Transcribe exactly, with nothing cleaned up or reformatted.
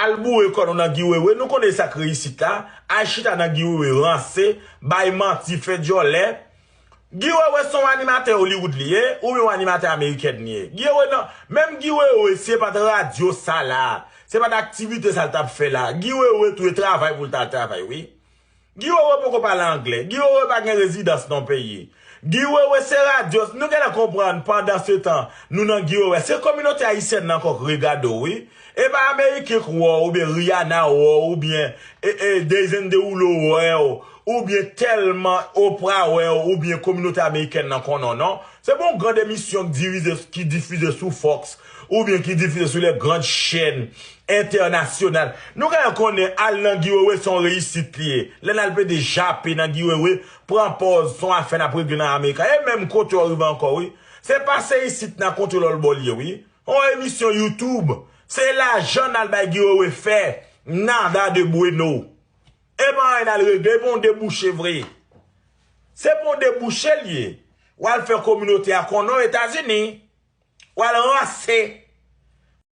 Al boure kò nou nan Guy Wewe, nou konnen sa k reyisit la. Al chita nan Guy Wewe, ranse, bay manti, fè djòlè. Guy Wewe se yon animatè Hollywood li ye, oubyen yon animatè amerikèn li ye. Guy Wewe nan, menm Guy Wewe, se pa t radyo sa la, se pa t aktivite sa l t ap fè la. Guy Wewe tou e travay pou l t al travay, wi. Guy Wewe poko pale anglè. Guy Wewe pa gen rezidans nan peyi. Guy Wewe se radyo. Nou genlè konprann pandan se tan nou nan Guy Wewe. Se kominote ayisyèn nan ankò k regade w, wi. E pa ameriken k wè w, oubyen Rihanna wè w, oubyen e, e, Dezèn Derulo wè w, oubyen tèlman Oprah wè w, oubyen kominote amerikèn nan konnen w, non. Se pa yon grand emisyon k divize, ki difize sou Fox, oubyen ki difize sou les grandes chaînes entènasyonal. Nou genlè konnen al nan Guy Wewe se yon reyisit li ye. Lè n al pede jape nan Guy Wewe, pran pòz, se yon afè n ap regle nan Amerika. E menm kote w rive ankò, wi. Se pa se isit nan kontwolòl bò l ye, wi. Yon emisyon YouTube. Se lajan n al bay Guy Wewe fè. Nada de bueno. E pa anyen n al regle, e pa yon debouche vre. Se pa yon debouche l ye. W al fè kominote a konnen w Etazini. W al ranse.